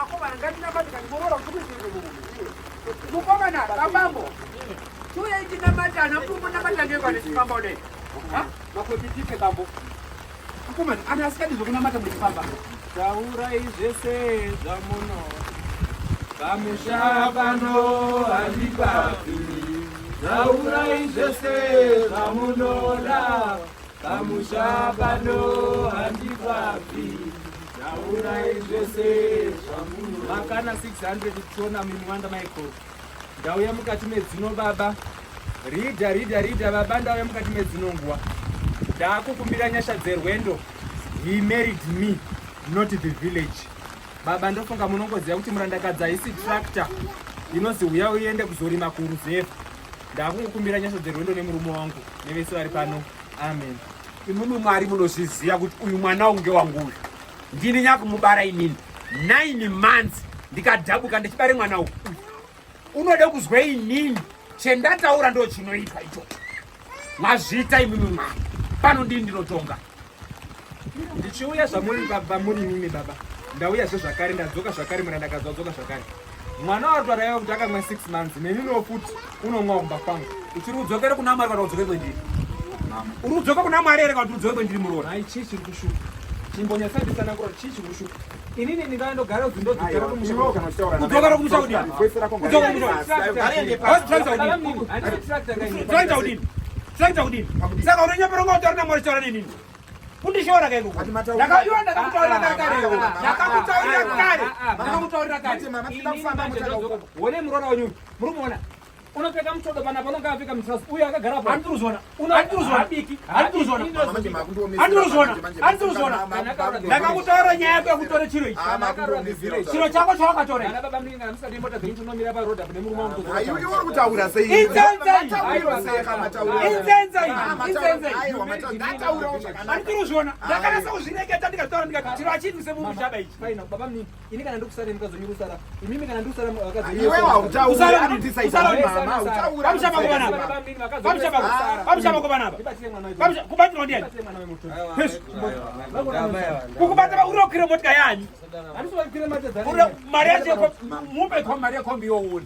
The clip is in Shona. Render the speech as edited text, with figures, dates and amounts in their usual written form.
Akomana, ngatinamate kani muroora kuti mukomana babambo chiuyai tinamate ana mukumbo namata ngeko ane chifamba kudai. Makoti tipe kambo. Akomana, ana asikadi zvokunamata muchifamba. Taurai zvese zvamuno pamusha pano handipapi. Taurai zvese zvamunoda pamusha pano handipapi. Taurai zvese zvamunoda. Makana 600 kuchiona mimwanda Michael. Ndauya mukati medzino baba. Rida rida rida baba, ndauya mukati medzino nguva. Ndakukumbira nyasha dzerwendo. He married me, not the village. Baba, ndofunga munongoziva kuti murandakadzi haisi tractor inozi uya uende kuzorima kuruzevha. Ndakungokumbira nyasha dzerwendo nemurume wangu nevese vari pano. Amen. Imimi Mwari munozviziva kuti uyu mwana unge wangu uyu. Ndini nyakumubara inini. 9 months ndikadhabuka ndichibare mwana uyu. Unoda kuzwa inini chendataura ndo chinoitwa ichocho. Mazviita imimi Mwari. Pano ndini ndinotonga. Ndichiuya zvamuri baba, muri mimi baba. Ndauyazve zvakare, ndadzoka zvakare, murandakadzi wadzoka zvakare. Mwana waari kuti akamwa 6 months, neniniwo futi unomwa kumba kwangu. Uchiri udzokere kuna Mwari kana udzoke kwendiri? Uri udzoke kuna Mwari here kana kuti udzoke kwendiri muroora? Hai, chii chiri kushupa? Chimbonyatsanditsanangura chii chiri kushupa? Inini ndingaendogara kuti ndodzokera kumusha. Udzokera kumusha kudini? Udzokera kumusha. Tractor kudini? Tractor kudini? Tractor kudini? Saka unonyepera unga utaura naMwari uchitaura nenini? Kundishora kaiko. Ndakaiwa ndakakutaurira kare kare. Ndakakutaurira kare. Ndakakutaurira kare. Wone muroora wenyu, muri kumuona? Unopfeka mutodo panapa, unonga apfeka mutrasi. Uyu akagara pa. Handiri kuzviona. Handiri kuzviona. Habiki. Handiri kuzviona. Handiri kuzviona. Handiri kuzviona. Ndakakutaura nyaya yako yekutora chiro ichi. Chiro chako chawakatora ichi. Ana baba munenge kana musati mota dzenyu tonomira pa road apo nemurume wangu todzoka. Iwe uri kutaura sei? Inzenza iyi. Matauriro sei kamatauriro? Inzenza iyi. Ah, Inzenza iyi. Aiwa, matauriro. Ndataurawo zvakanaka. Handiri kuzviona. Ndakanasa kuzvireketa ndikataura ndikati chiro achiitwi semushaba ichi. Fine, baba munini. Ini kana ndikusara mukadzi wenyu rusara. Imimi kana ndikusara vakadzi Iwe hautauri. Usara kudini? Anodecide Usara kudini? mama, hautauri. Pamusha pako panapa. Pamusha pako. Pamusha pako panapa. Ndibatsire mwana wedu. Pamusha kubatirwa ndiani? Ndibatsire mwana wemutu. Hezvo. Kukubata urokwira motika yani. Handisi wakwira mota dzani. Uri mari yacho mupe kwa mari yekombi iwo uone.